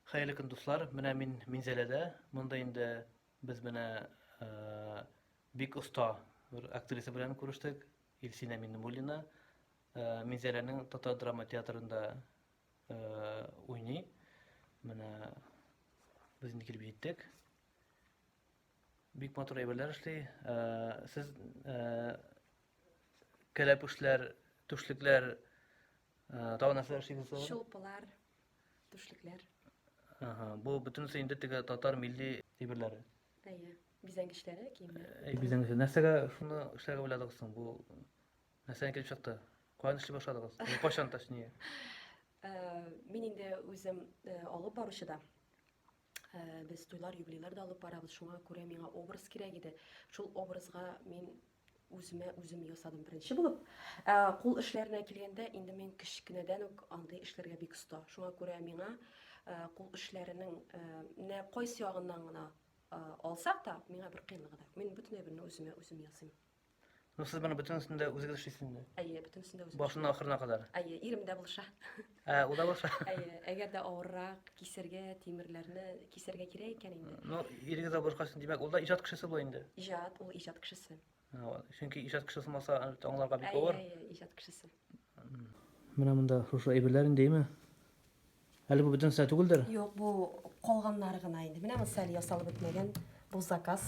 Хәерле көн, дуслар. Менә мин Минзәләдә. Монда инде без менә бик оста бер актриса белән күрештек. Илсинә Миннемуллина. Минзәләнең татар драма театрында уйный. Менә без инде килеп җиттек. Бик матур әйберләр эшли. Сез кәләпүшләр, түшлекләр, тагын нәрсәләр эшлисез? Чулпылар. Түшлекләр. Ага, бу бөтенесе инде теге татар милли әйберләре. Әйе, бизәнгечләре, киемнәр. Әй, бизәнгечләр. Нәрсәгә шуны эшләргә уйладыгыз соң? Бу нәрсәдән килеп чыкты? Каян эшли башладыгыз? Ну, кайчан, точнее? Э, мин инде үзем э, алып баручы да. Э, без туйлар, юбилейлар да алып барабыз. Шуңа күрә миңа образ кирәк иде. Шул образга мин үземә үзем ясадым беренче булып. Ә, кул эшләренә килгәндә, инде мин кечкенәдән үк андый эшләргә бик оста. Шуңа күрә миңа ә, кул эшләренең ә, менә кайсы ягыннан гына ә, алсак та, миңа бер кыенлыгы да. Мин бөтен әйберне үземә үзем ясыйм. Ну, сез моны бөтенесен дә үзегез эшлисез инде. Әйе, бөтенесен дә үзем. Башыннан ахырына кадәр. Әйе, ирем дә булыша. Ә, ул да булыша. Әйе, әгәр дә авыррак кисәргә, тимерләрне кисәргә кирәк икән инде. Ну, ирегез дә булышкач, димәк, ул да иҗат кешесе була инде. Иҗат, ул иҗат кешесе. Чөнки иҗат кешесе булмаса, аңларга бик авыр. Әйе, әйе, иҗат кешесе. Менә монда шушы әйберләр инде, әйеме? Әле бу бөтенесе дә түгелдер? Юк, бу калганнары гына инде. Менә монысы әле ясалып бетмәгән. Бу заказ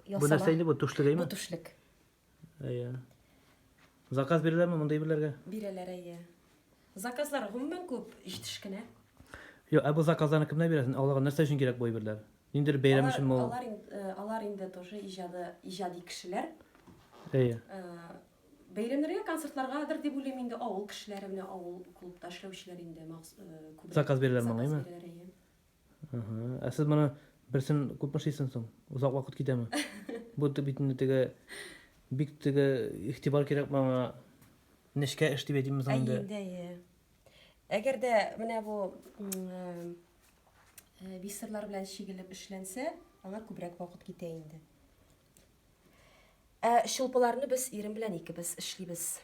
ясала. Бу нәрсә инде бу түшлек әйме? Бу түшлек. Әйе. Заказ бирәләрме мондый әйберләргә? Бирәләр, әйе. Заказлар гомумән күп, җитеш кенә. Юк, ә бу заказларны кемнәр бирә? Аларга нәрсә өчен кирәк бу әйберләр? Ниндидер бәйрәм өченме ул? Алар, э, алар инде тоже иҗады, иҗади кешеләр. Әйе. Э, бәйрәмнәргә, концертларгадыр дип уйлыйм инде, авыл кешеләре менә авыл клубта эшләүчеләр инде э, күбрәк. Заказ бирәләр моңа, әйеме? Заказ бирәләр, әйе. Ага. Ә сез моны берсен күпме эшлисез соң? Озак вакыт китәме? Бу бит инде теге бик теге игътибар кирәк моңа. Нечкә эш дип әйтимме соң инде? Әйе инде, әйе. Әгәр дә менә бу бисерлар белән чигелеп эшләнсә, аңа күбрәк вакыт китә инде. Ә чулпыларны без ирем белән икебез эшлибез.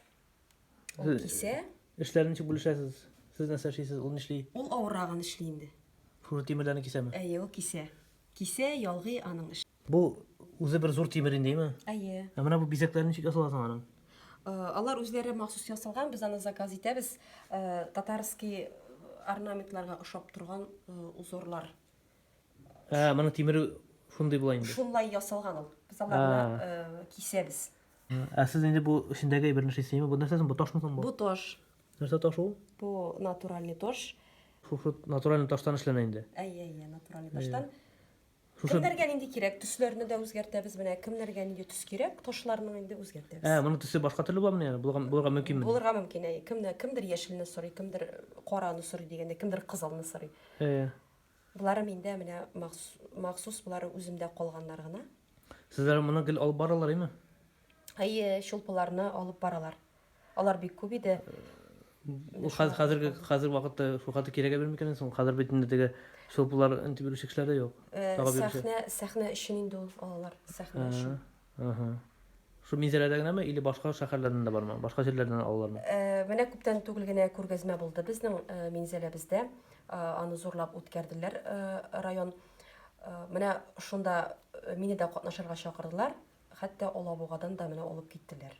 Ул кисә. Эшләрне ничек бүлешәсез? Сез нәрсә эшлисез, ул нишли? Ул авыррагын эшли инде. Шушы тимерләрне кисәме? Әйе, ул кисә. Кисә, ялгый аның эше. Бу үзе бер зур тимер инде, әйеме? Әйе. Ә менә бу бизәкләр ничек ясала соң аның? Э, алар үзләре махсус ясалган, без аны заказ итәбез. Э, татарский орнаментларга ошап торган э, узорлар. Ә, моның тимере шундый була инде. Шунлай ясалган ул. Без аларны кисәбез. Ә сез инде бу эчендәге әйберне эшлисезме? Бу нәрсә соң? Бу ташмы соң бу? Бу таш. Нәрсә таш ул? Бу натуральный таш. Шушы натуральный таштан эшләнә инде. Әйе, әйе, натуральный таштан. Шушы Кемнәргә нинди кирәк, төсләрне дә үзгәртәбез менә. Кемнәргә нинди төс кирәк, ташларның инде үзгәртәбез. Ә, моның төсе башка төрле буламыни әле? Булырга, булырга мөмкинме? Булырга мөмкин, әйе. Кемне, кемдер яшелне сорый, кемдер караны сорый дигәндә, кемдер кызылны сорый. Әйе. Болары миндә менә махсус, болары үземдә калганнар гына. Сезләр моны гел алып баралар, әйме? Әйе, чулпыларны алып баралар. Алар бик күп иде. Ул хәзерге хәзер вакытта шул хәтле кирәк әйбер микән соң? Хәзер бит инде теге чулпылар интеп йөрүче кешеләр дә юк. Э, сәхнә, сәхнә өчен инде ул алалар, сәхнә өчен. Ага. Шул Минзәләдә генәме или башка шәһәрләрдән дә бармы? Башка җирләрдән алалармы? Э, менә күптән түгел генә күргәзмә булды безнең э, Минзәләбездә. Аны зурлап үткәрделәр район. Менә шунда мине дә катнашырга чакырдылар. Хәтта Алабугадан да менә алып киттеләр.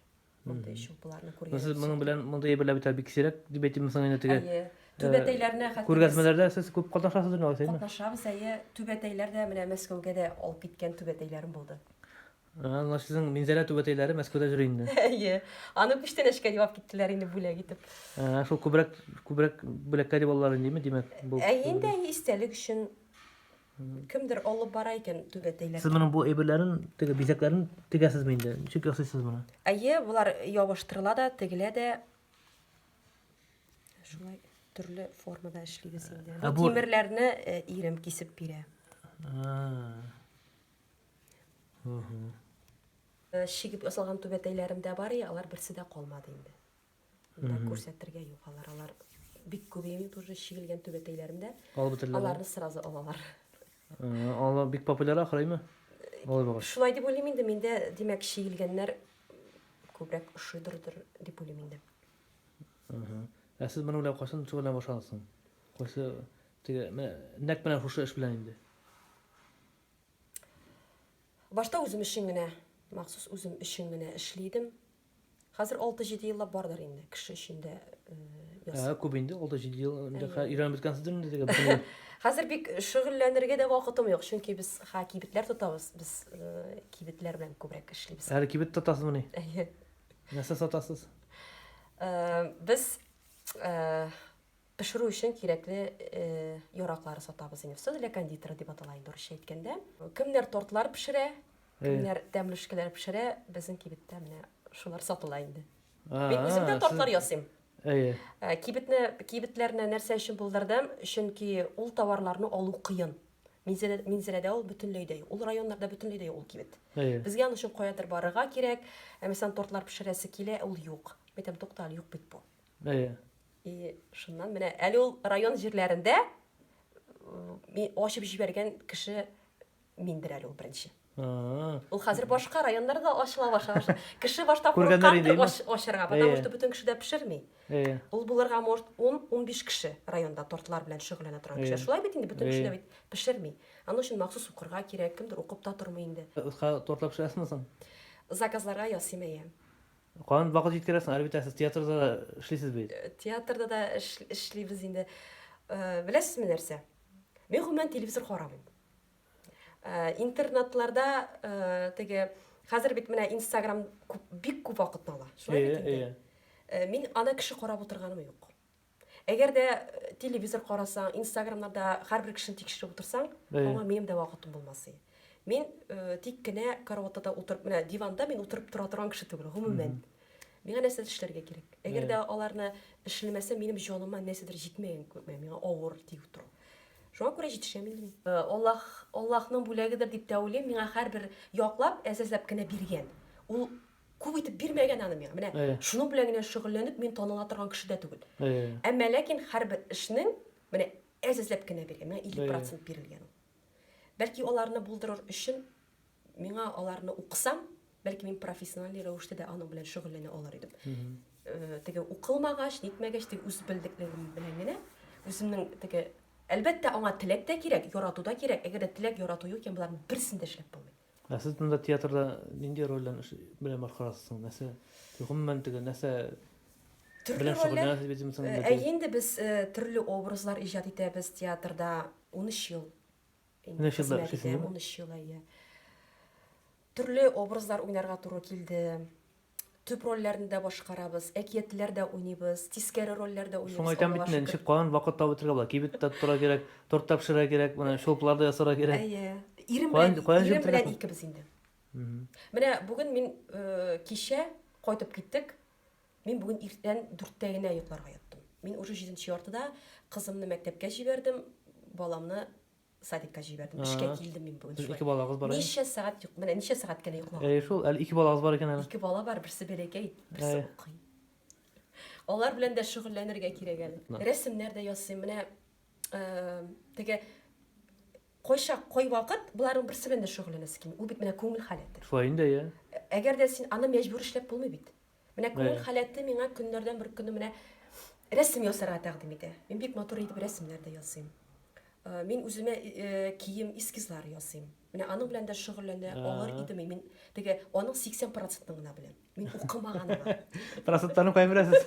Мондый чулпыларны күргән. Сез моның белән мондый әйберләр бит бик сирәк дип әйтимме соң инде теге. Әйе. Түбәтәйләрне хәтта күргәзмәләрдә сез күп катнашасыз инде алайса, Катнашабыз, әйе. Түбәтәйләр дә менә Мәскәүгә дә алып киткән түбәтәйләрем булды. Ана сезнең Минзәлә түбәтәйләре Мәскәүдә йөри инде. Әйе. Аны күчтәнәчкә дип алып киттеләр инде бүләк итеп. Шул күбрәк күбрәк бүләккә дип алалар инде, димәк, бу. Әйе инде, истәлек өчен Кемдер алып бара икән түбәтәйләр. Сез моның бу әйберләрен, теге бизәкләрен тегәсезме инде? Ничек ясыйсыз моны? Әйе, болар ябыштырыла да, тегелә дә. Шулай төрле формада эшлибез инде. Бу тимерләрне э, ирем кисеп бирә. Э, чигеп ясалган түбәтәйләрем дә бар, алар берсе дә калмады инде. Монда күрсәтергә юк алар. Алар бик күп инде уже чигелгән түбәтәйләрем дә. Алып бетерделәр. Аларны сразу алалар. Алар бик популяр ахры, әйме? Алай булгач. Шулай дип уйлыйм инде, миндә, димәк, чигелгәннәр күбрәк ошыйдырдыр дип уйлыйм инде. Ә сез моның белән кайчан шөгыльләнә башладыгыз соң? Кайсы? Теге менә нәкъ менә шушы эш белән инде. Башта үзем өчен генә, махсус үзем өчен генә эшли идем. Хәзер 6-7 еллап бардыр инде, кеше өчен дә ясыйм. Ә, күп инде, 6-7 ел инде өйрәнеп беткәнсездер инде теге бөтенләй. Хәзер бик шөгыльләнергә дә вакытым юк, чөнки без ха кибетләр тотабыз, без кибетләр белән күбрәк эшлибез. Әле кибет тотасызмыни? Әйе. Нәрсә сатасыз? Без Пешерү өчен кирәкле яраклары сатабыз инде. Все для кондитера дип атала инде урысча әйткәндә. Кемнәр тортлар пешерә, кемнәр тәмлүшкәләр пешерә, безнең кибеттә менә шулар сатыла инде. Мин үзем дә тортлар ясыйм. Әйе. Кибетне, кибетләрне нәрсә өчен булдырдым? Чөнки ул товарларны алу кыен. Минзәлә, Минзәләдә ул бөтенләй дә юк. Ул районнарда бөтенләй дә юк ул кибет. Әйе. Безгә аның өчен каядыр барырга кирәк. Ә мәсәлән, тортлар пешерәсе килә, ул юк. Мин әйтәм, тукта әле, юк бит бу. Әйе. И шуннан менә әле ул район җирләрендә мин ачып җибәргән кеше миндер әле ул беренче. Ул хәзер башка районнарда ачыла башлады. Кеше башта курыккандыр ачырга, потому что бөтен кеше дә пешерми. Ул булырга может 10-15 кеше районда тортлар белән шөгыльләнә торган кеше. Шулай бит инде, бөтен кеше дә бит пешерми. Аның өчен махсус укырга кирәк, кемдер укып та тормый инде. Тортлар пешерәсеңме соң? Заказларга ясыйм, әйе. Каян вакыт җиткерәсең? Әле бит сез театрда да эшлисез бит. Э, театрда да эшлибез инде. Э, беләсезме нәрсә? Мин гомумән телевизор карамыйм. Э, интернетларда теге хәзер бит менә Инстаграм бик күп вакытны ала. Шулай бит инде. Мин аны кеше карап утырганым юк. Әгәр дә э, телевизор карасаң, инстаграмнарда һәрбер кешене тикшереп утырсаң, аңа минем дә вакытым булмас иде. Мин э, тик кенә караватта да утырып, менә диванда мин утырып тора торган кеше түгел, гомумән. Миңа нәрсәдер эшләргә кирәк. Әгәр дә аларны эшләмәсәм, минем җаныма нәрсәдер җитмәгән кебек, миңа авыр тик утыру. Шуңа күрә җитешәм инде мин. Э, Аллаһ, Аллаһның бүләгедер дип тә уйлыйм, миңа һәрбер яклап, әз-әзләп кенә биргән. Ул Күп итеп бирмәгән аны миңа. Менә Әйе. шуның белән генә шөгыльләнеп мин таныла торган кеше дә түгел. Әйе. Әмма ләкин һәрбер эшнең менә әз-әзләп кенә биргән. Миңа 50% бирелгән ул. Бәлки аларны булдырыр өчен миңа аларны укысам, бәлки мин профессиональ рәвештә дә аның белән шөгыльләнә алыр идем. Э, теге укылмагач, нитмәгәч, теге үз белдеклегем белән генә үземнең теге әлбәттә аңа теләк тә кирәк, ярату да кирәк. Әгәр дә теләк, ярату юк икән, боларның берсен дә эшләп булмый. Ә сез монда театрда нинди рольләрне белән башкарасыз соң? Нәрсә, гомумән теге нәрсә Төрле белән рольләр. шөгыльләнәсез бит соң инде? Әйе инде без төрле образлар иҗат итәбез театрда 13 ел инде 13 елда хезмәт эшлисез, итәм, әйеме? 13 ел, әйе. Төрле образлар уйнарга туры килде. Төп рольләрне дә башкарабыз, әкиятләр дә уйныйбыз, тискәре рольләр дә Шуңа уйныйбыз, әйтәм Аллага бит инде, шөкер. ничек каян вакыт табып бетерергә була? Кибет тә тотарга кирәк, торт та пешерергә кирәк, менә шулпалар да ясарга кирәк. Әйе. Ирем Каян белән, каян җыеп ирем белән бетерәсең? икебез инде. Менә бүген мин э, кичә кайтып киттек. Мин бүген иртән дүрттә генә йокларга яттым. Мин уже җиденче яртыда кызымны мәктәпкә җибәрдем, баламны садикка җибәрдем. Эшкә килдем мин бүген Сез шулай. ике балагыз бар, әйе? Ничә сәгать йок, менә ничә сәгать кенә йоклаган. Әйе шул, әле ике балагыз бар икән әле. Ике бала бар, берсе бәләкәй, берсе Әйе. укый. Алар белән дә шөгыльләнергә кирәк әле. Рәсемнәр дә ясыйм. Менә э, теге кайчак, кайвакыт боларның берсе белән дә шөгыльләнәсе килми. Ул бит менә күңел халәте. Шулай инде, әйе. Әгәр дә син аны мәҗбүр эшләп булмый бит. Менә күңел халәте миңа көннәрдән бер көнне менә рәсем ясарга тәкъдим итә. Мин бик матур итеп рәсемнәр дә ясыйм. Э, мин үземә э, кием эскизлар ясыйм. Менә аның белән дә шөгыльләнә алыр идем. Мин теге аның 80 процентын гына беләм. Мин укымаган аңа. Процентларын каян беләсез?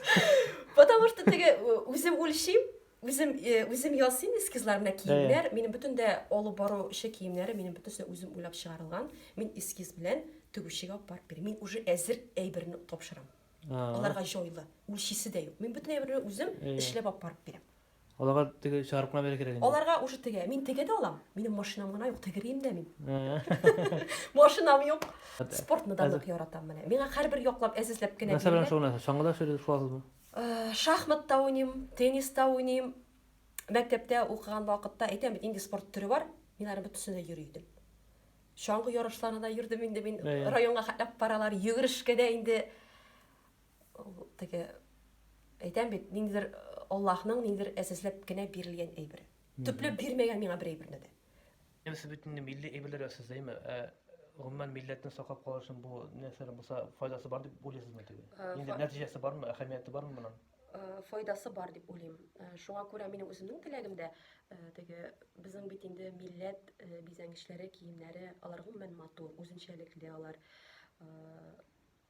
Потому что теге э, үзем үлчим, үзем үзем ясыйм эскизлар, менә киемнәр, минем бөтен дә алып баручы киемнәре минем бөтенесе үзем уйлап чыгарылган. Мин эскиз белән тегүчегә алып барып бирәм. Мин уже әзер әйберне тапшырам. Аларга җайлы, үлчисе дә юк. Мин бөтен әйберне үзем эшләп алып барып бирәм. Аларга теге чыгарып кына бирергә кирәк инде. Аларга уже тегә. Мин тегә дә алам. Минем машинам гына юк, тегерим дә мин. Машинам юк. Спортны да нык яратам менә. Миңа һәрбер яклап әзерләп кенә Нәрсә белән шөгыльләнәсез? Чаңгыда шуасызмы? Э, шахмат та уйныйм, теннис та уйныйм. Мәктәптә укыган вакытта әйтәм бит, нинди спорт төре бар, мин аның бөтенесенә йөри идем. Чаңгы ярышларына да йөрдем инде мин, районга хәтләп баралар, йөгерешкә дә инде теге әйтәм бит, ниндидер Аллаһның ниндидер әзәзләп кенә бирелгән әйбере. Төпләп бирмәгән миңа бер әйберне дә. Сез бит инде милли әйберләр ясыйсыз, әйеме? Ә гомумән милләтне саклап калыр өчен бу нәрсәнең булса файдасы бар дип уйлыйсызмы теге? Инде нәтиҗәсе бармы, әһәмияте бармы моның? файдасы бар дип уйлыйм. Шуңа күрә минем үземнең теләгем дә теге безнең бит инде милләт бизәнгечләре, киемнәре, алар гомумән матур, үзенчәлекле алар.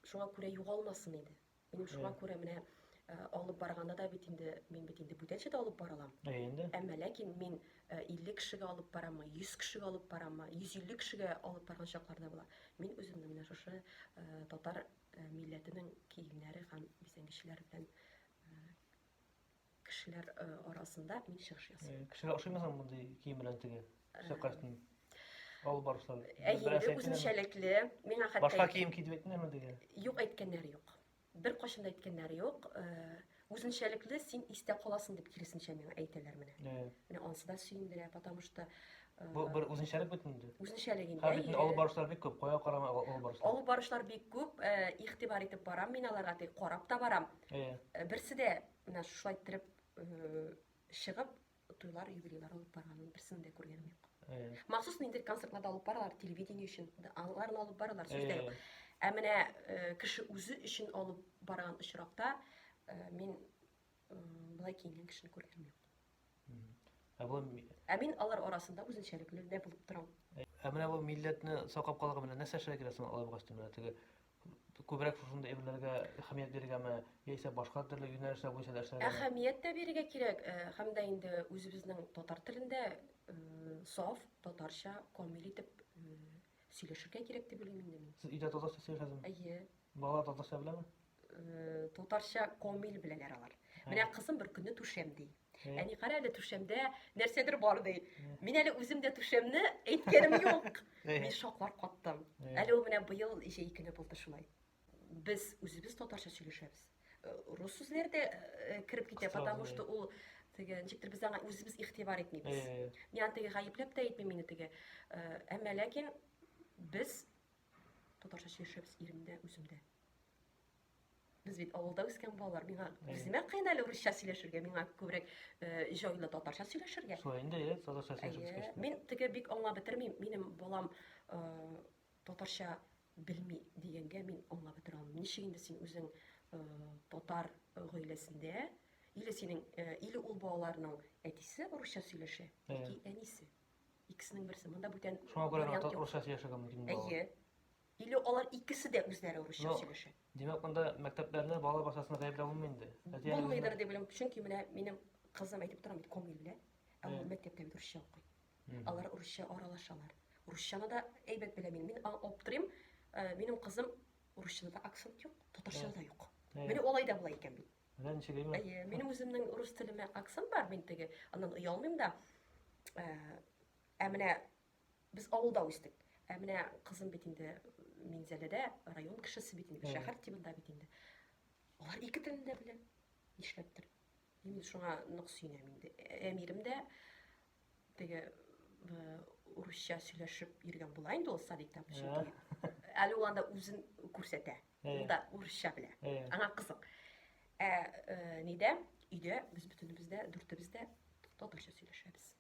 Шуңа күрә югалмасын иде. Минем шуңа күрә менә алып барганда да бит инде мин бит инде бүтәнчә дә алып бара алам. Әйе инде. Әмма ләкин мин 50 кешегә алып бараммы, 100 кешегә алып бараммы, 150 кешегә алып барган чаклар да була. Мин үземне менә шушы татар милләтенең киемнәре һәм бизәнгечләре белән кешеләр арасында мин чыгыш ясыйм. Кешегә ошыймы соң мондый кием белән теге чыккачтын алып барышлар? Әйе, инде үзенчәлекле. Миңа хәтта Башка кием ки дип әйттеләрме теге? Юк, әйткәннәре юк. Беркайчан да әйткәннәре юк. Үзенчәлекле, син истә каласың дип киресенчә миңа әйтәләр менә. Менә ансы да сөендерә, потому что Бу бер үзенчәлек бит инде. Үзенчәлек инде. Хәзер бит алып баручылар бик күп, кая карама алып баручылар. Алып баручылар бик күп, игътибар итеп барам мин аларга, тик карап та барам. Берсе дә менә шулай иттереп чыгып туйлар, юбилейлар алып барганын берсен дә күргәнем юк. Махсус ниндидер концертларда алып баралар, телевидение өчен, аларны алып баралар, сүз дә юк. Ә менә кеше үзе өчен алып барган очракта мин болай киенгән кешене күргәнем юк. Ә бу Ә мин алар арасында үзенчәлекле дә булып торам. Ә менә бу милләтне саклап калырга менә нәрсә эшләргә кирәк соң алай булгач менә теге күбрәк шушындый әйберләргә әһәмият бирергәме, яисә башка төрле юнәлешләр буенча да эшләргәме? Әһәмият тә бирергә кирәк, һәм дә инде үзебезнең татар телендә саф татарча камил итеп сөйләшергә кирәк дип уйлыйм инде мин. Сез өйдә татарча сөйләшәсезме? Әйе. Балалар татарча беләме? Татарча камил беләләр алар. Менә кызым бер көнне түшәм ди. Әни, кара әле түшәмдә нәрсәдер бар ди. Мин әле үзем дә түшәмне әйткәнем юк. Мин шаклар каттым. Әле ул менә быел җәй көне булды шулай. Без үзебез татарча сөйләшәбез. Рус сүзләре дә кереп китә, потому что ул теге ничектер без аңа үзебез игътибар итмибез. Мин аны теге гаепләп тә әйтмим инде теге. Әмма ләкин без татарча сөйләшәбез ирем дә, үзем дә. Без бит авылда үскән балалар. Миңа үземә кыен әле урысча сөйләшергә, миңа күбрәк җайлы татарча сөйләшергә. Шулай инде, әйе, татарча сөйләшеп үскәч. Мин теге бик аңлап бетермим. Минем балам татарча белми дигәнгә мин аңлап бетерә алмыйм. Ничек инде син үзең татар гаиләсендә, или синең, или ул балаларның әтисе урысча сөйләшә, яки әнисе. Икесенең берсе. Монда бүтән Шуңа күрә урысча сөйләшергә мөмкин. Әйе. Или алар икесе дә үзләре урысча сөйләшә. Димәк, монда мәктәпләрне, бала бакчасына гаепләү булмый инде. Булмыйдыр дип уйлыйм, чөнки менә минем кызым әйтеп торам бит, комил белә. Ә ул мәктәптә бит урысча укый. Алар урысча аралашалар. Урысчаны да әйбәт белә мин. Мин аптырыйм, минем кызым урысчада да акцент юк, татарчада да юк. Менә алай да була икән бит. Менә ничек әйме? Әйе, минем үземнең урыс телемә акцент бар, мин теге аннан оялмыйм да. Ә менә без авылда үстек. Ә менә кызым бит инде Минзәләдә, район кешесе бит инде, шәһәр тибында бит инде. Алар ике телне дә белә. Нишләптер. Мин шуңа нык сөенәм инде. Әмирем дә теге урысча сөйләшеп йөргән була инде ул садикта, чөнки әле ул анда үзен күрсәтә. Ул да урысча белә. Аңа кызык. Ә нидә, өйдә без бөтенебез дә, дүртебез дә татарча сөйләшәбез.